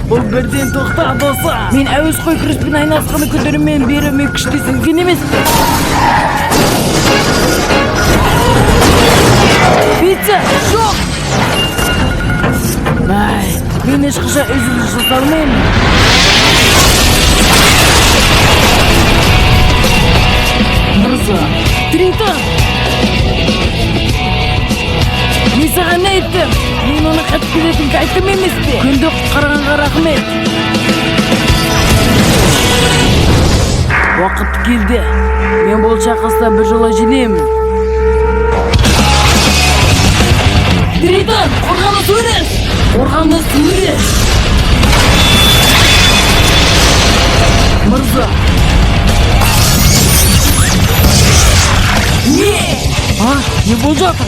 Бұл бірден тоқта, досы. Мен әуесқой күреспен айналысқан күндерімнен бері мен күшті сезген емеспін. Пицца, жоқ! Ай, мен ешқашан үзіліс жасай алмаймын. Мырза, Тритон! Мен саған не айттым? Мен оны қайтып келетінін айттым емес пе? Күнді құтқарғанға рахмет. Уақыт келді. Мен бұл шайқаста бір жола жеңемін. Тритон, қорғанды өріс! Қорғанды өріс! Мырза. Не? А, не болып жатыр?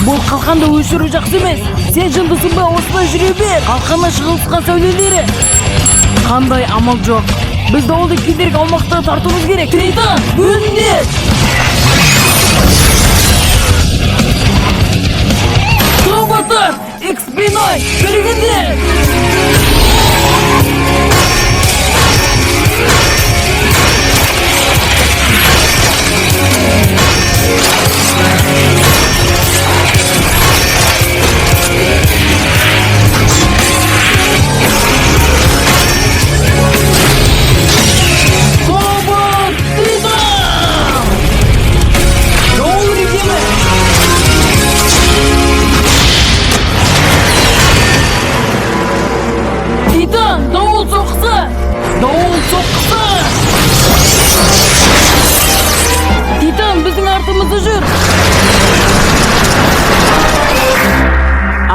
Бұл қалқанды өшіру жақсы емес. Сен жындысың ба, осылай жүре бер. Қалқаннан шығылысқан сәулелері. Қандай амал жоқ. Біз дауылды кедергі аумақтан тартуымыз керек. Тритон, бөліңдер! Тоботар, X-Бинай, бірігіңдер!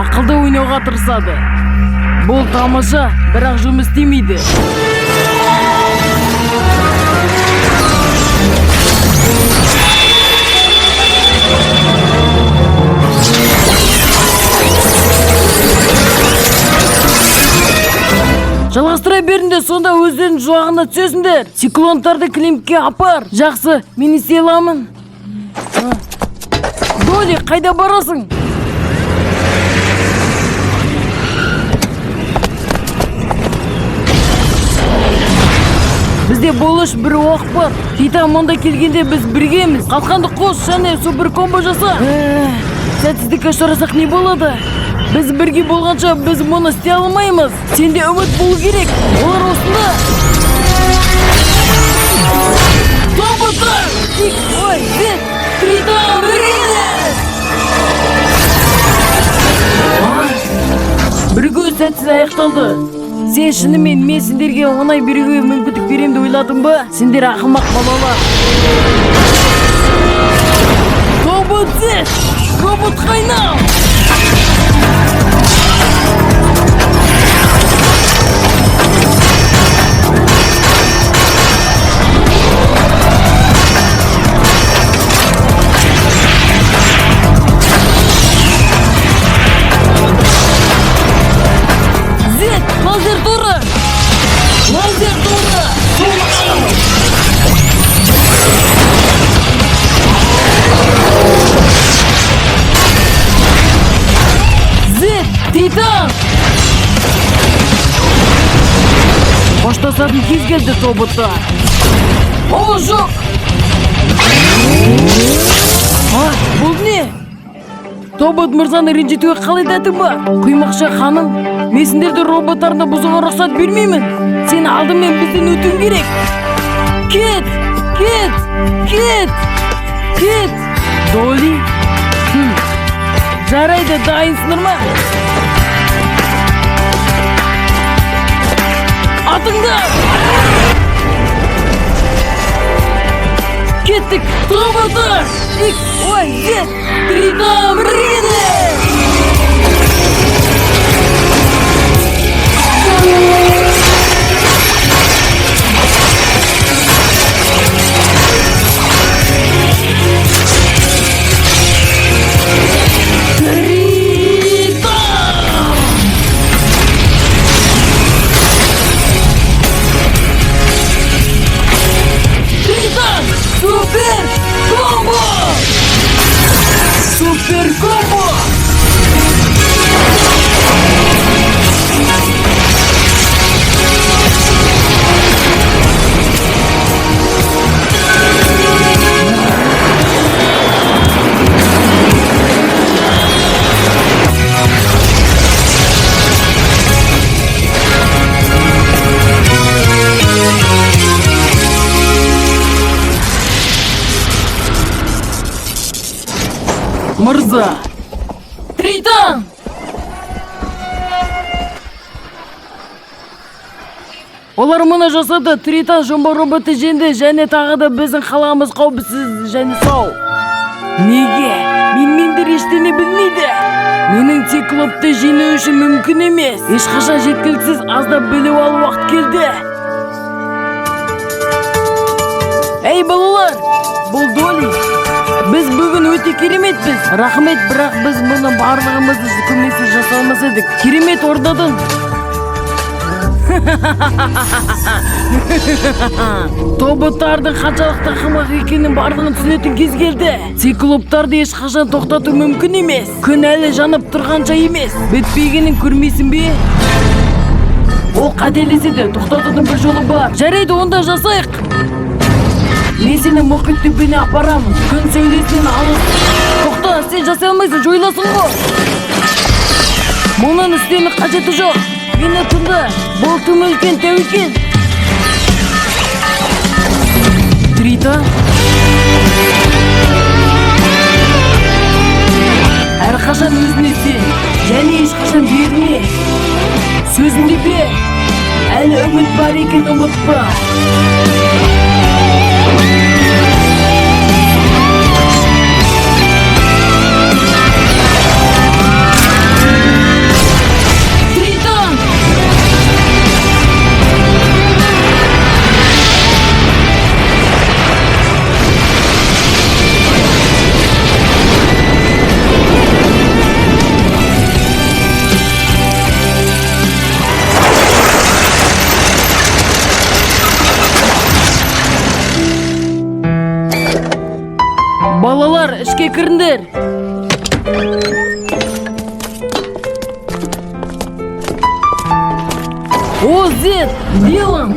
Ақылды ойнауға тырысады. Бұл тамаша, бірақ жұмыс істемейді. Жалғастыра беріңдер, сонда өздерінің жуағына түсесіңдер. Циклондарды Климпке апар. Жақсы, мен істей аламын. Доли, қайда барасың? Бізде болыш бір оқ бар. Титан мұнда келгенде біз біргеміз. Қалқанды қос және супер комбо жаса. Сәтсіздікке ұшырасақ не болады? Біз бірге болғанша біз мұны істей алмаймыз. Сенде үміт болу керек. Олар осында. Тоботар! X, Y, Z! Тритон бірге! Бірігу сәтсіз аяқталды. Сен шынымен мен сендерге оңай бірігуге мүмкіндік беремін деп ойладың ба? Сендер ақымақ балалар. Тобот Z! Роботқа айнал! Титан! Қоштасатын кез келді, тоботтар. О, жоқ! А, бұл не? Тобот мырзаны ренжітуге қалай дәтің бар? Құймақша ханым, мен сендерді роботтарына бұзуға рұқсат бермеймін. Сен алдымен бізден өтуің керек. Кет! Кет! Кет! Кет! Доли? Жарайды, дайынсыңдар ма? Атыңдар! Кеттік! Тоботар! X, Y, Z! Тритон біргеде! Мырза. Тритон! Олар мұны жасады. Тритон жомба роботты жеңді және тағы да біздің қаламыз қауіпсіз және сау. Неге? Менмендер ештеңе білмейді. Менің циклопты жеңу үшін мүмкін емес. Ешқашан жеткіліксіз, аздап біліп алу уақыт келді. Ей балалар, бұл Доли. Біз бүгін өте кереметпіз. Рахмет, бірақ біз мұны барлығымызды көмексіз жасай алмас едік. Керемет орындадың. Тоботтардың қаншалықты ақымақ екенін барлығын түсінетін кез келді. Циклоптарды ешқашан тоқтату мүмкін емес. Күн әлі жанып тұрғанша емес. Бітпегенін көрмейсің бе? Ол қателеседі, тоқтатудың бір жолы бар. Жарайды, онда жасайық. Мен сені мұхит түбіне апарамын. Күн сәулесінен алыс. Тоқта, сен жасай алмайсың, жойыласың ғой. Мұның істеуінің қажеті жоқ. Мені тыңда. Бұл тым үлкен тәуекел. Трита? Әрқашан өзіне сен. Және ешқашан берілме. Сөзіңді бер. Әлі үміт бар екенін ұмытпа. Тритон! Балалар, ішке кіріңдер. О, Z, Дилан.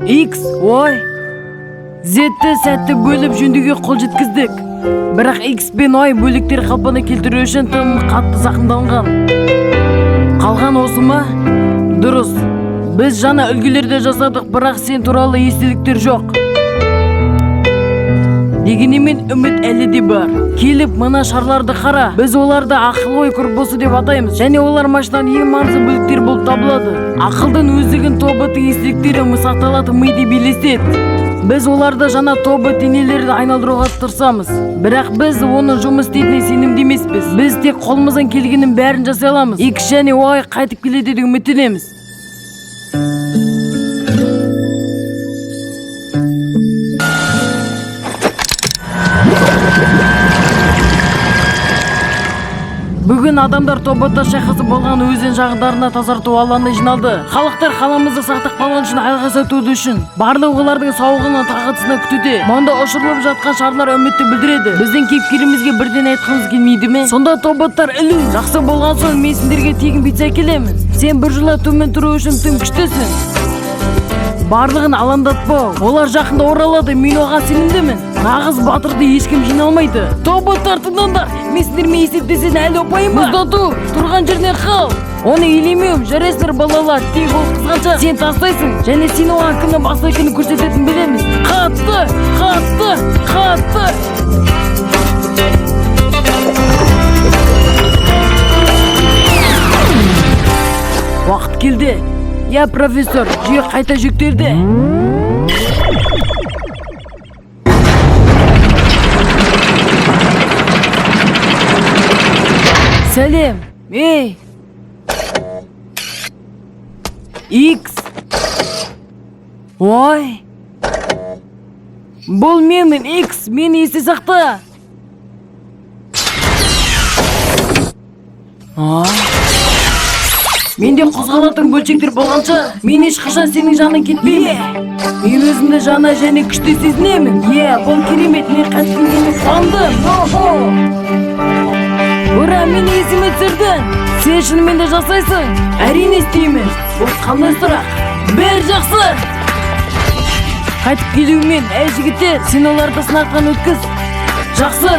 X, Y. Z-ті сәтті бөліп жөндеуге қол жеткіздік. Бірақ X пен Y бөліктер қалпына келтіру үшін тым қатты зақымданған. Қалған осы ма? Дұрыс. Біз жаңа үлгілерді жасадық, бірақ сен туралы естеліктер жоқ. Дегенмен үміт әлі де бар. Келіп мына шарларды қара. Біз оларды ақыл ой корпусы деп атаймыз. Және олар машинаның ең маңызды бөліктері болып табылады. Ақылдың өздігін тоботтың естеліктері сақталатын ми деп елестет. Біз оларды жаңа тобот денелерді айналдыруға тырысамыз. Бірақ біз оның жұмыс істейтініне сенімді емеспіз. Біз тек қолымыздан келгеннің бәрін жасай аламыз. X және Y қайтып келеді деп үміттенеміз. Бүгін адамдар тоботта шайқасы болған өзен жағындарына тазарту алаңына жиналды. Халықтар қаламызды сақтап қалған үшін алғыс айтуды үшін. Барлығы олардың сауығына тағатсыздан күтуде. Мұнда ұшырылып жатқан шарлар үмітті білдіреді. Біздің кейіпкерімізге бірден айтқымыз келмейді ме? Сонда тоботтар ілу. Жақсы болған соң мен сендерге тегін пицца әкелемін. Сен бір жыла төмен тұру үшін тым күштісің. Барлығын алаңдатпау. Олар жақында оралады, мен оған сенімдімін. Нағыз батырды ешкім жеңе алмайды. Тоботтар, тыңдаңдар. Мен сендермен есептесетін әлі ұпайым бар. Мұздату, тұрған жерінен қал. Оны елемеуім, жарайсыңдар балалар. Тек ол қызғаншақ. Сен тастайсың, және сен оған кімнің басты екенін көрсететінін білеміз. Қатты, қатты, қатты. Уақыт келді. Я, профессор, жүйе қайта жүктелді. Сәлем, ей. X. Y. Бұл менмін, X, мені есте сақта. А? Менде қозғалатын бөлшектер болғанша, мен ешқашан сенің жаның кетпеймін. Мен өзімді жаңа және күшті сезінемін. Е, бұл керемет, мен қайтып келгеніне қуандым. Хо-хо! Ура, мені есіме түсірдің. Сен шынымен де жасайсың. Әрине істеймін. Бұл қандай сұрақ? Бәрі жақсы. Қайтып келуіммен, әй жігіттер, сен оларды сынақтан өткіз. Жақсы.